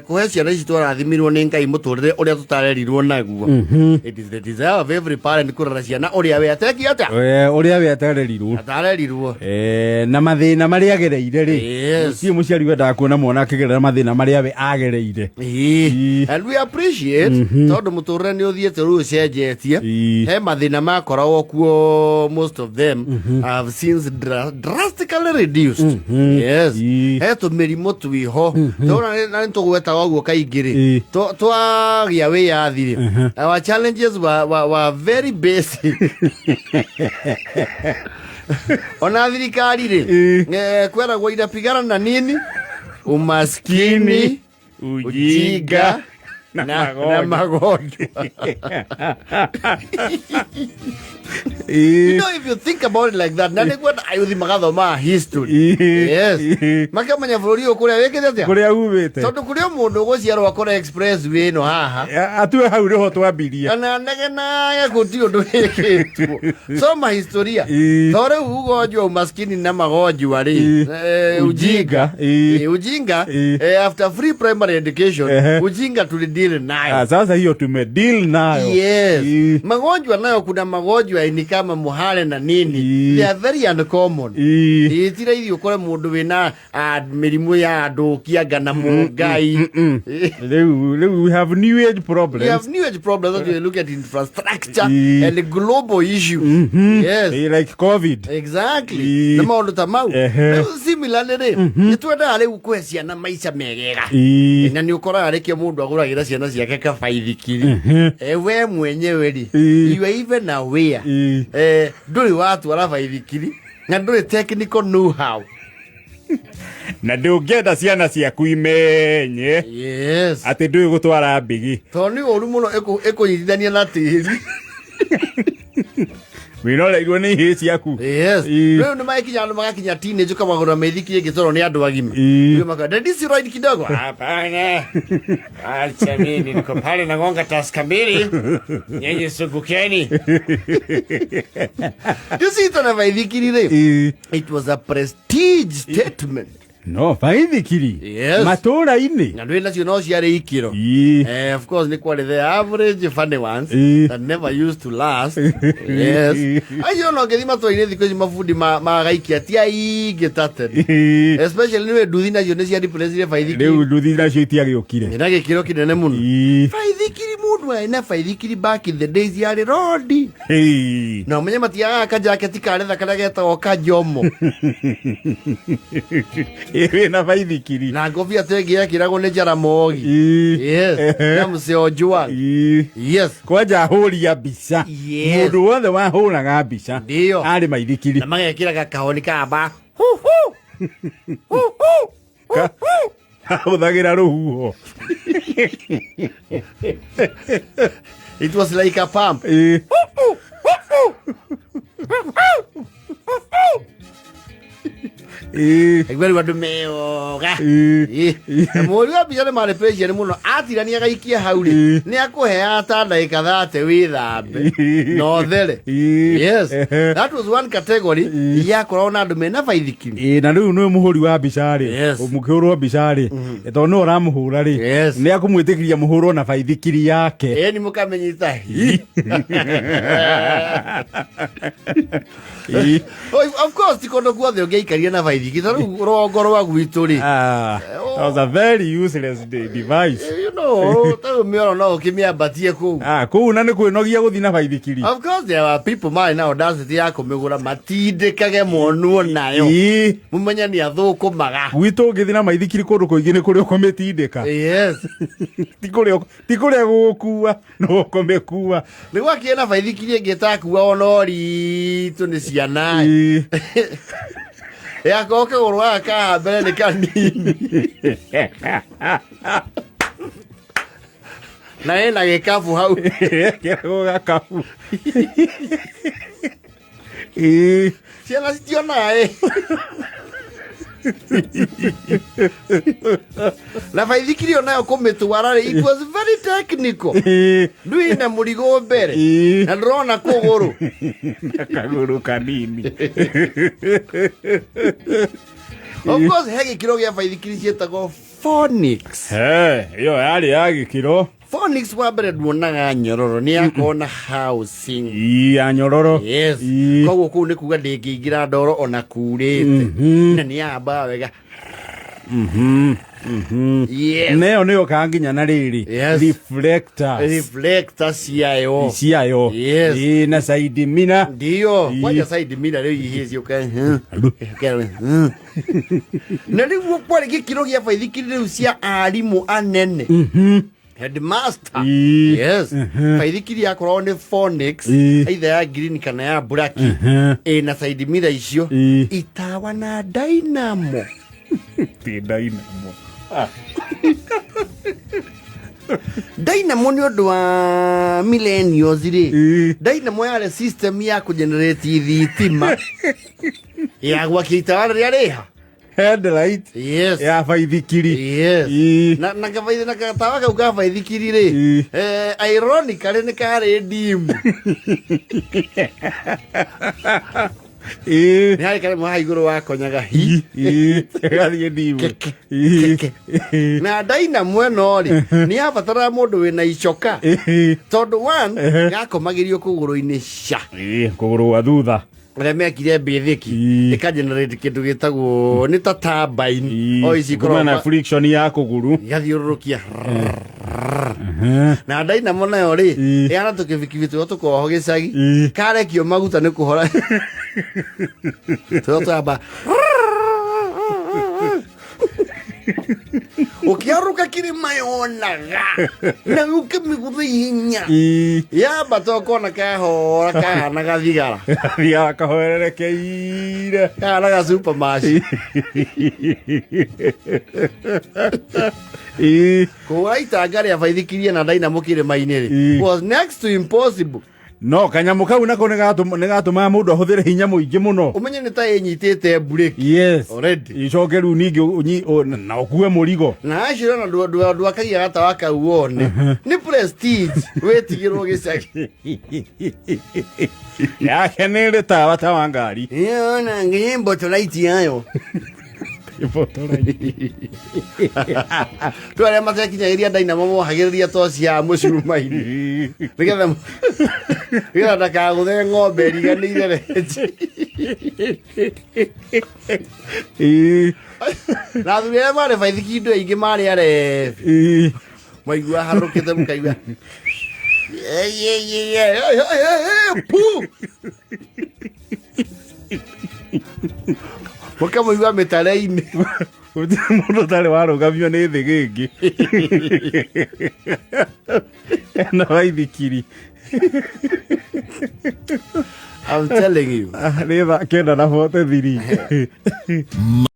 Kuhe ciana ici twarathimirwo nĩ Ngai mũtũrĩre ũrĩa tũtarerirwo naguo. It is the desire of every parent kũrera ciana ũrĩa we ateki atĩa. Ũrĩa we atarerirwo. Atarerirwo. Na mathĩna marĩa agereire rĩ, gũtirĩ mũciari wendaga kuona mwana akĩgerera mathĩna marĩa we agereire. And we appreciate tondũ mũtũrĩre nĩ ũthiĩte rĩu ũcenjetie. He mathĩna makoragwo kuo, most of them have since drastically reduced. Yes. He tũmĩrimũ twĩho. Tũrona na nĩ tũgwetaga ũguo kaingĩ rĩ. Twagĩa wĩyathi rĩ, our challenges were very basic. Ona thirikari rĩ, kweragwo inapigana na nini? Umaskini, ujinga na magonjwa. You know, if you think about it like that, na nĩ kwenda ayuthi magathoma history. Yes. Makamenya bũrũri ũyũ kũrĩa wĩkĩte atĩa? Kũrĩa umĩte. Tondũ kũrĩ o mũndũ ũgũciarwo akore expressway ĩno haha. Atue hau nĩho twambirie. Kana negenage gũtirĩ ũndũ wĩkĩtwo. Soma historia. To rĩu ugonjwa, umaskini na magonjwa rĩ, ujinga. Ujinga. Ujinga, after free primary education, ujinga tulideal nayo. Ah, sasa hiyo tumedeal nayo. Yes. Magonjwa nayo, kuna magonjwa ni kama muhare na nini. They are very uncommon. Ti raithi ũkore mũndũ wĩna mĩrimũ ya andũkianga na mũngai. Rĩu we have new age problems. We have new age problems that we look at infrastructure and the global issues. Yes. Like COVID. Exactly. Na maũndũ ta mau. Rĩu similarly rĩ, nĩ twendaga rĩu kũhe ciana maica megega. Na nĩ ũkoraga rĩkĩo mũndũ agũragĩra ciana ciake kabaithikiri. We mwenyewe rĩ, you are even aware. Ndũrĩ watwara baithikiri na ndũrĩ technical know how. Na ndũngĩenda ciana ciaku imenye atĩ ndũĩ gũtwara mbigi. Tondũ nĩ ũru mũno ĩkũnyitithania na tĩri. Wĩroreirwo nĩ ihĩĩ ciaku. Yes. Rĩu nĩ magĩkinya andũ magakinya teenage, ũkamagũra mĩithikiri ĩngĩ tondũ nĩ andũ agima. Rĩu maka, "Daddy, si ride kidogo?" "Hapana. Acha mimi niko pale nagonga Tusker mbili. Nyinyi sungukeni." You see, tona baithikiri rĩ, it was a prestige statement. No baithikiri. Yes. Matũra-inĩ. Na ndwĩ nacio no ciarĩ ikĩro. Of course nĩ kwarĩ the average funny ones that never used to last. Yes. Acio no ngĩthi matũra-inĩ thikũ ici mabundi magaikia ti aingĩ ta tene. Especially nĩ nduthi nacio nĩ cia replace baithikiri. Rĩu nduthi nacio itiagĩũkire. Na gĩkĩro kĩnene mũno. Baithikiri, mũndũ arĩ na baithikiri back in the days yarĩ rodi. Na ũmenye matiagaga kajaketi karetha karĩa getagwo kajomo. Wĩna baithikiri. Na ngobia tengĩ yekĩragwo nĩ Jaramogi. Yes. Na Mzee Ojwang. Yes. Kwanja ahũri a mbica. Mũndũ wothe wahũraga mbica Ndio. arĩ maithikiri. Na magekĩra gakahoni kamba hu hu hu hu hu hu. Ahũthagĩra rũhuho. It was like a pump. Aigua rĩu andũ meoga. Na mũhũri wa mbica nĩ marĩ patient mũno, atirania gaikia hau rĩ, nĩ akũheaga ta ndagĩka 30 wĩthambe na ũthere. Yes, that was one category yakoragwo na andũ mena baithikiri. Ĩĩ, na rĩu nĩ mũhũri wa mbica rĩ, mũkĩhũrwo mbica rĩ, tondũ nĩwe ũramũhũra rĩ, nĩ akũmwĩtĩkĩria mũhũrwo na baithikiri yake. Ĩni mũkamenyita. Oh, of course ti kũndũ guothe ũngĩaikaria na baithikiri ta rĩu rũgongo rwa gwitũ rĩ. Ah, that was a very useless device. Ta rĩu mĩoro no ũkĩmĩambatie kũu. Ah, kũu na nĩ kwĩnogia gũthiĩ na baithikiri. Of course there were people marĩ na audacity ya kũmĩgũra matindĩkage monwo nayo. Mũmenye nĩ athũkũmaga. Gwitũ ũngĩthiĩ na maithikiri kũndũ kũingĩ nĩ kũrĩa ũkũmĩtindĩka. Ti kũrĩa gũgũkua no ũkũmĩkua. Nĩ gwakĩrĩ na baithikiri ĩngĩ ĩtakuagwo na ũritũ nĩ ciana. Yakorwo kĩgũrũ gaka ka mbere nĩ kanini. Na ĩna gĩkabu hau. Kĩragwo gakabu. Ciana citionaga ĩ. Na baithikiri ĩyo nayo kũmĩtwara rĩ, it was very technical. Ndũĩ na mũrigo mbere. Na ndũrona kũgũrũ. Na kagũrũ kanini. Of course he gĩkĩro gĩa baithikiri ciĩtagwo Phonics. He, ĩyo yarĩ ya gĩkĩro. Phonics wa mbere nduonaga nyororo nĩ yakorwo na housing. Ii, ya nyororo. Yes. Ii. Koguo kũu nĩ kuga ndĩngĩingĩra ndoro ona kurĩte. Na nĩ yambaga wega. Yes. Na ĩyo nĩyo ka nginya na rĩrĩ. Yes. Reflectors. Reflector ciayo. Ciayo. Yes. Ii, na side mirror. Ndio. Ii. Kwanja side mirror rĩu ihĩci ũka. Na rĩu kwarĩ gĩkĩro gĩa baithikiri rĩu cia arimũ anene. Headmaster. Ii. Yes. Baithikiri yakoragwo nĩ Phonics, Ii. either ya green kana ya black. Ĩna side mirror icio. Ii. Itawa na dynamo. Ti dynamo. Dynamo nĩ ũndũ wa millennials rĩ. Ii. Dynamo yarĩ system ya kũgenerate thitima ya gwakia itawa rĩrĩa rĩha. Headlight. Yes. Ya baithikiri. Yes. Ii. Na kabaithi na gatawa kau ka baithikiri rĩ. Ii. Ironically nĩ karĩ ndimu. Ii. Nĩ harĩ karĩmwe haha igũrũ wakonyaga hi. Ii. Gathiĩ ndimu. Keke, Ii. keke. Na dynamo ĩno rĩ nĩ yabataraga mũndũ wĩna icoka. Ii. Tondũ one gakomagĩrio kũgũrũ-inĩ ca. Ii, kũgũrũ gwa thutha. Arĩa mekire mbĩthĩki Ii. ĩkagenerate kĩndũ gĩtagwo nĩ ta turbine Ii. o ici Kuma na ikoragwo friction ya kũgũrũ. igathiũrũrũkia na dynamo nayo rĩ Ii. ĩhana tũkĩbikibi tũrĩa tũkoragwo gĩcagi Ii. karekio maguta nĩ kũhora tũrĩa twamba ũkĩarũka kĩrĩma yonaga na ũkĩmĩgũtha ihenya Ii. yambata ũkona kahora kahana gathigara Thiaga kahoererekeire. kahana ga supermash Ii. kũhũra itanga rĩa baithikirie na dynamo kĩrĩma-inĩ rĩ Ii. was next to impossible No kanyamũ kau nako nĩ gatũmaga mũndũ ahũthĩre hinya mũingĩ mũno. Ũmenye nĩ ta ĩnyitĩte breki Yes. Already. Icoke rĩu ningĩ na ũkue mũrigo. Na acio ona ndwakagia gatawa kau wone nĩ prestige wĩtigĩrwo gĩcagi. Yake nĩ ĩrĩ tawa ta wa ngari. Yona nginya bottle yayo. Tũ arĩa matekinyagĩria dynamo mohagĩrĩria toci ya mũcuma-inĩ nĩgetha nĩgetha ndakagũthe ng'ombe ĩriganĩire renji. Ii. Na athuri arĩa marĩ baithikiri andũ aingĩ marĩ arebi. Ii. Maigua harũkĩte mũkaigua pu mũkamũigua mĩtare-inĩ. Gũtirĩ mũndũ ũtarĩ warũgamio nĩ thĩgĩngĩ. Ena baithikiri. I'm telling you. Nĩ thaa 9:43.